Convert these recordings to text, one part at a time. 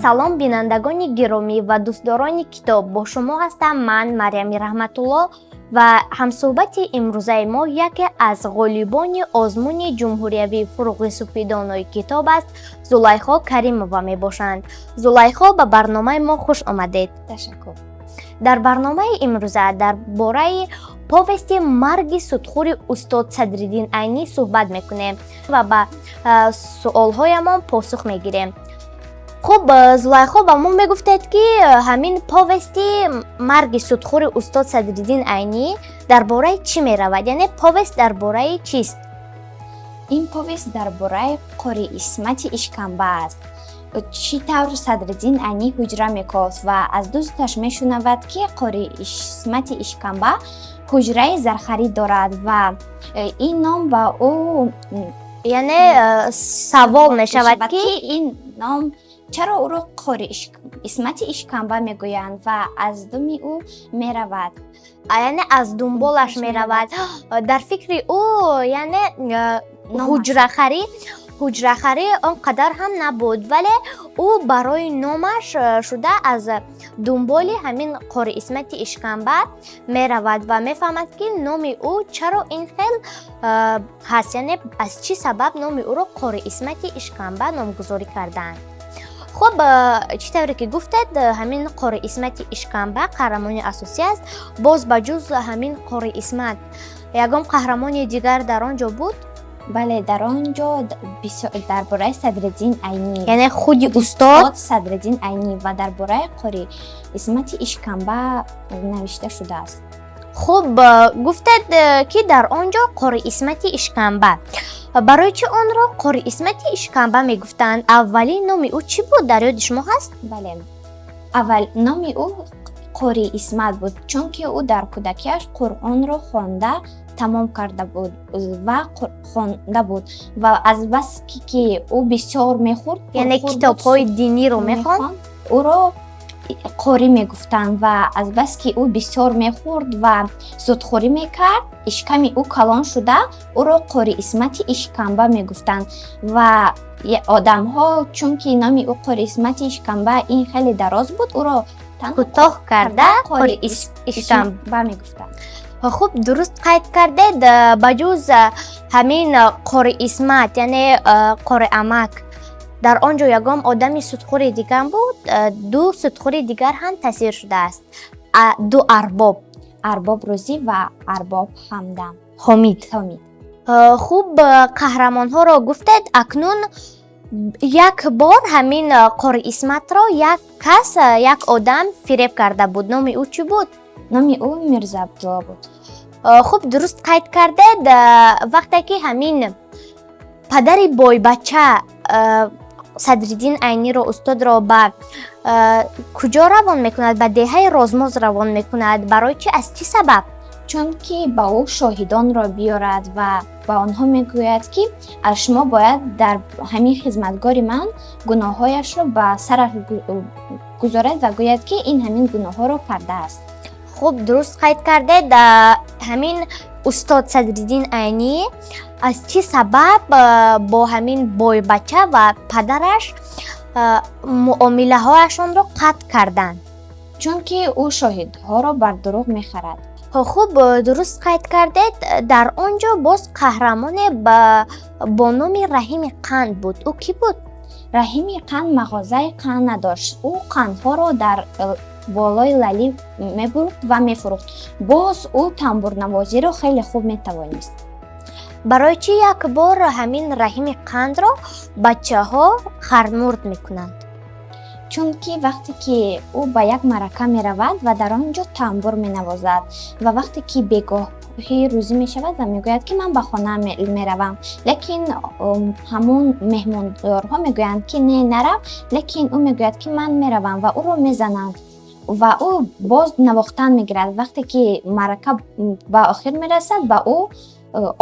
Салом, бинандагони гиромӣ ва дӯстдорони китоб! Бо шумо ҳастам ман, Марьями Раҳматулло, ва ҳамсӯҳбати имрӯзаи мо яке аз ғолибони озмуни ҷумҳуриявии «Фурӯғи субҳидонои китоб» аст, Зулайхо Каримова мебошанд. Зулайхо, ба барномаи мо хуш омадед! Ташаккур. Дар барномаи имрӯза дар бораи повести «Марги судхӯри устод Садриддин Айнӣ» суҳбат мекунем ва ба суолҳоямон посух мегирем. Хуб, Зулайхо, ба мо мегуфтед, ки ҳамин повести «Марги судхӯри устод Садриддин Айнӣ» дар бораи чӣ меравад, яъне повест дар бораи чист? Ин повест дар бораи Қори Исмати Ишкамба аст. Чӣ тавр Садриддин Айнӣ ҳуҷра мекофт ва аз дӯсташ мешунавад, ки Қори Исмати Ишкамба ҳуҷраи зархарид дорад ва ин ном ба ӯ Яъне савол мешавад, ки ин ном чаро ӯро Қори Исмати Ишкамба мегӯянд, ва аз думи ӯ меравад. Яъне аз дунболаш меравад. Дар фикри ӯ, яъне ҳуҷрахарӣ он қадар ҳам набуд, вале ӯ барои номаш шуда аз дунболи ҳамин Қори Исмати Ишкамба меравад ва мефаҳмад, ки номи ӯ чаро ин хел ҳаст, яъне аз чӣ сабаб номи ӯро Қори Исмати Ишкамба номгузорӣ кардаанд. Хуб, чӣ тавре ки гуфтед, ҳамин Қори Исмати Ишкамба қаҳрамони асосӣ аст. Боз ба ҷуз ҳамин Қори Исмат ягон қаҳрамони дигар дар он ҷо буд? Бале, дар он ҷо дар бораи Садриддин Айнӣ. Яъне худи устод. Садриддин Айнӣ ва дар бораи Қори Исмати Ишкамба навишта шудааст. Хуб, гуфтед, ки дар он ҷо Қори Исмати Ишкамба. Барои чӣ онро Қори Исмати Ишкамба мегуфтанд? Аввалин номи ӯ чӣ буд, дар ёди шумо ҳаст? Бале, аввал номи ӯ Қори Исмат буд, чунки ӯ дар кӯдакиаш Қуръонро хонда тамом карда буд ва хонда буд ва азбаски ки ӯ бисёр мехӯрд, Яъне пурхӯр буд, китобҳои диниро мехонд. Ӯро қорӣ мегуфтанд ва азбаски ӯ бисёр мехӯрд ва зудхӯрӣ мекард, ишками ӯ калон шуда, ӯро Қори Исмати Ишкамба мегуфтанд. Ва одамҳо, чунки номи ӯ Қори Исмати Ишкамба ин хеле дароз буд, ӯро танҳо кӯтоҳ карда Қори Ишкамба Ишкамба мегуфтанд. Хуб, дуруст қайд кардед. Ба ҷуз ҳамин Қори Исмат, яъне Қори Амак, дар он ҷо ягон одами судхӯри дигар буд? Ду судхӯри дигар ҳам тасвир шудааст, ду арбоб. Арбоб Рӯзӣ ва арбоб Ҳамдам. Ҳомид. Ҳомид. Хуб, қаҳрамонҳоро гуфтед. Акнун як бор ҳамин Қори Исматро як кас, як одам фиреб карда буд. Номи ӯ чӣ буд? Номи ӯ Мирзо Абдулло буд. Хуб, дуруст қайд кардед. Вақте ки ҳамин падари бойбача Садриддин Айниро, устодро, ба куҷо равон мекунад? Ба деҳаи Розмоз равон мекунад. Барои чӣ, аз чӣ сабаб? Чунки ба ӯ шоҳидонро биёрад ва ба онҳо мегӯяд, ки аз шумо бояд дар ҳамин хизматгори ман гуноҳҳояшро ба сараш гузоред ва гӯяд, ки ин ҳамин гуноҳҳоро кардааст. Хуб, дуруст қайд кардед. Ҳамин устод Садриддин Айнӣ аз чӣ сабаб бо ҳамин бойбача ва падараш муомилаҳояшонро қатъ карданд? Чунки ӯ шоҳидҳоро бар дурӯғ мехарад. Хуб, дуруст қайд кардед. Дар он ҷо боз қаҳрамоне бо номи Раҳими Қанд буд. Ӯ кӣ буд? Раҳими Қанд мағозаи қанд надошт. Ӯ қандҳоро дар болои лалӣ мебурд ва мефурӯхт. Боз ӯ тамбурнавозиро хеле хуб метавонист. Барои чӣ як бор ҳамин Раҳими Қандро бачаҳо хармурд мекунанд? Чунки вақте ки ӯ ба як маърака меравад ва дар он ҷо тамбур менавозад ва вақте ки бегоҳи рӯзӣ мешавад ва мегӯяд, ки ман ба хона меравам, лекин ҳамон меҳмондорҳо мегӯянд, ки не, нарав, лекин ӯ мегӯяд, ки ман меравам, ва ӯро мезананд ва ӯ боз навохтан мегирад. Вақте ки маърака ба охир мерасад, ба ӯ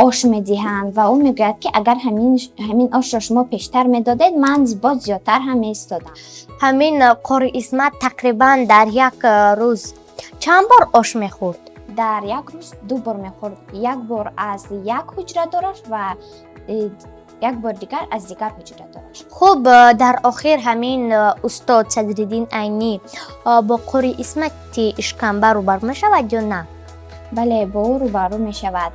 ош медиҳанд ва ӯ мегӯяд, ки агар ҳамин ошро шумо пештар медодед, ман боз зиёдтар ҳам меистодам. Ҳамин Қори Исмат тақрибан дар як рӯз чанд бор ош мехӯрд? Дар як рӯз ду бор мехӯрд: як бор аз як ҳуҷрадораш ва Як бор дигар аз дигар ҳуҷрадораш. Хуб, дар охир ҳамин устод Садриддин Айнӣ бо Қори Исмати Ишкамба рӯбарӯ мешавад ё на? Бале, бо ӯ рӯбарӯ мешавад.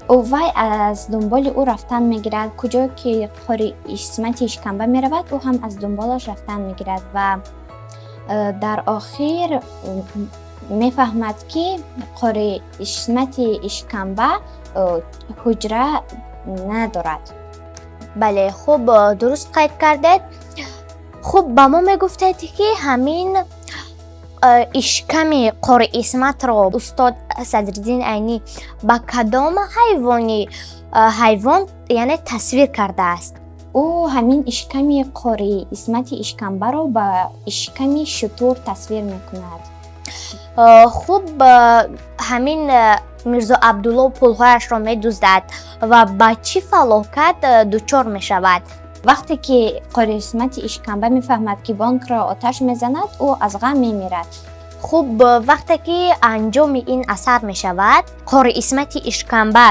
Вай аз дунболи ӯ рафтан мегирад. Куҷо ки Қори Исмати Ишкамба меравад, ӯ ҳам аз дунболаш рафтан мегирад ва дар охир мефаҳмад, ки Қори Исмати Ишкамба ҳуҷра надорад. Бале, хуб, дуруст қайд кардед. Хуб, ба мо мегуфтед, ки ҳамин ишками Қори Исматро устод Садриддин Айнӣ ба кадом ҳайвон, яъне, тасвир кардааст? Ӯ ҳамин ишками Қори Исмати Ишкамбаро ба ишками шутур тасвир мекунад. Хуб, ҳамин Мирзо Абдулло пулҳояшро медуздад ва ба чӣ фалокат дучор мешавад? Вақте ки Қори Исмати Ишкамба мефаҳмад, ки бонкро оташ мезанад, ӯ аз ғам мемирад. Хуб, вақте ки анҷоми ин асар мешавад, Қори Исмати Ишкамба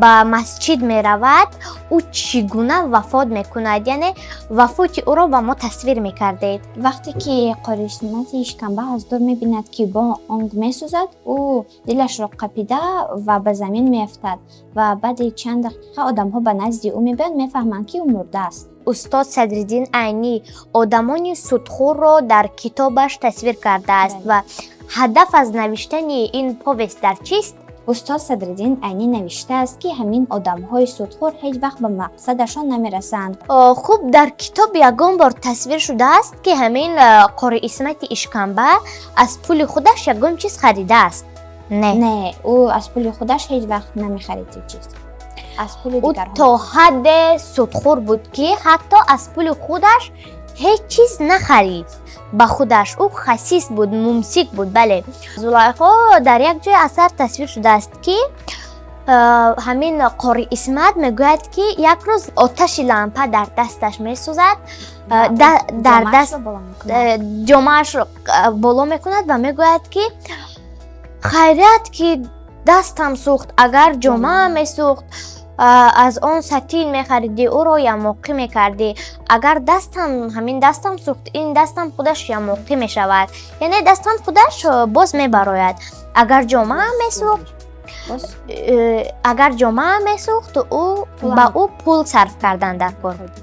ба масҷид меравад, ӯ чӣ гуна вафот мекунад, яъне вафоти ӯро ба мо тасвир мекардед? Вақте ки Қори Исмати Ишкамба аз дур мебинад, ки бонк месӯзад, ӯ дилашро қапида ва ба замин меафтад ва баъди чанд дақиқа одамҳо ба назди ӯ мебиёянд, мефаҳманд, ки ӯ мурдааст. Устод Садриддин Айнӣ одамони судхӯрро дар китобаш тасвир кардааст ва ҳадаф аз навиштани ин повест дар чист? Устод Садриддин Айнӣ навиштааст, ки ҳамин одамҳои судхӯр ҳеҷ вақт ба мақсадашон намерасанд. Хуб, дар китоб ягон бор тасвир шудааст, ки ҳамин Қори Исмати Ишкамба аз пули худаш ягон чиз харидааст, не? Не, ӯ аз пули худаш ҳеҷ вақт намехарид ҳеҷ чиз, аз пули Ӯ дигарҳо. то ҳадде судхӯр буд, ки ҳатто аз пули худаш ҳеҷ чиз нахарид ба худаш. Ӯ хасис буд, мумсик буд. Бале, Зулайхо, дар як ҷои асар тасвир шудааст, ки ҳамин Қори Исмат мегӯяд, ки як рӯз оташи лампа дар дасташ месӯзад, дар даст ҷомаашро боло мекунад. Ҷомаашро боло мекунад ва мегӯяд, ки хайрият, ки дастам сӯхт, агар ҷомаам месӯхт, аз он сатин мехаридӣ, ӯро ямоқӣ мекардӣ. Агар дастам, ҳамин дастам сӯхт, ин дастам худаш ямоқӣ мешавад, яъне дастам худаш боз мебарояд. Агар ҷомаам месӯхт, Боз агар ҷомаам месӯхт, ӯ Пулам. ба ӯ пул сарф кардан дар кор буд.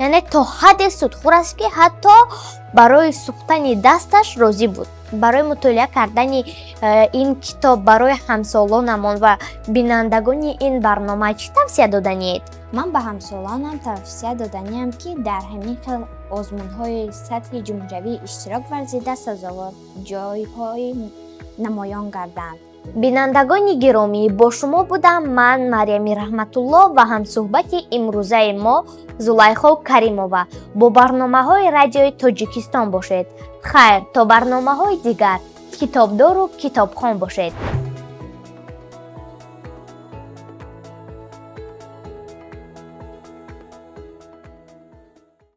Яъне то ҳадде судхӯр аст, ки ҳатто барои сӯхтани дасташ розӣ буд. Барои мутолиа кардани ин китоб барои ҳамсолонамон ва бинандагони ин барнома чӣ тавсия доданиед? Ман ба ҳамсолонам тавсия доданиам, ки дар ҳамин хел озмунҳои сатҳи ҷумҳуриявӣ иштирок варзида, сазовор ҷойҳои намоён гарданд. Бинандагони гиромӣ, бо шумо будам ман, Марьями Раҳматулло, ва ҳамсӯҳбати имрӯзаи мо Зулайхо Каримова. Бо барномаҳои Радиои Тоҷикистон бошед. Хайр, то барномаҳои дигар, китобдору китобхон бошед.